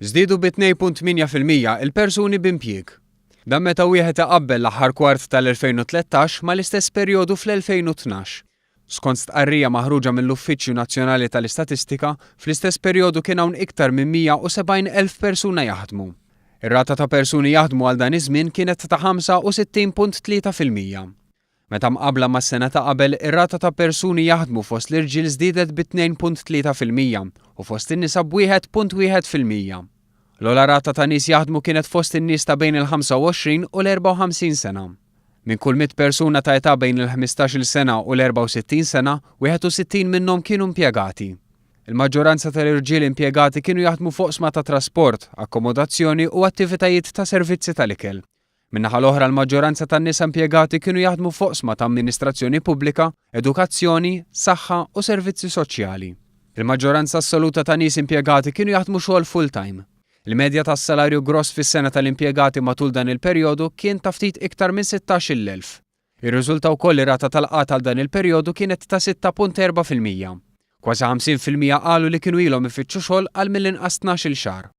Żdiedu bi 2.8% il-persuni b'impjieg. Dan meta wieħed iqabbel l-aħħar kwart tal-2013 mal-istess perjodu fl-2012. Skont stqarrija maħruġa mill-Uffiċċju Nazzjonali tal-Istatistika, fl-istess perjodu kien hawn iktar minn 170,000 persuna jaħdmu. Ir-rata ta' persuni jaħdmu għal dan iż-żmien kienet ta' 65.3%. Meta mqabbla mas-sena ta' qabel, ir-rata ta' persuni jaħdmu fost l-irġiel żdiedet bi 2.3% u fost in-nisa b'1.1%. L-ogħla rata ta' nies jaħdmu kienet fost in-nies ta' bejn il-25 u l-54 sena. Minn kull 100 persuna ta' età bejn il-15-il sena u l-64 sena, 61 minnhom kienu impjegati. Il-maġġoranza tal-irġiel impjegati kienu jaħdmu f'oqsma ta' trasport, akkomodazzjoni u attivitajiet ta' servizzi tal-ikel. Min-naħa l-oħra l-maġġoranza tan-nisa impjegati kienu jaħdmu f'oqsma ta' amministrazzjoni pubblika, edukazzjoni, saħħa u servizzi soċjali. Il-maġġoranza assoluta ta' nies impjegati kienu jaħdmu xogħol full-time. Il-medja tas-salarju gross fis-sena tal-impjegati matul dan il-perjodu kien ta' ftit iktar minn 16,000. Irriżulta wkoll li rata tal-qgħad għal dan il-perjodu kienet ta' 6.4%. Kważi 50% qalu li kienu ilhom ifittxu xogħol għal mill-inqas 12-il xahar.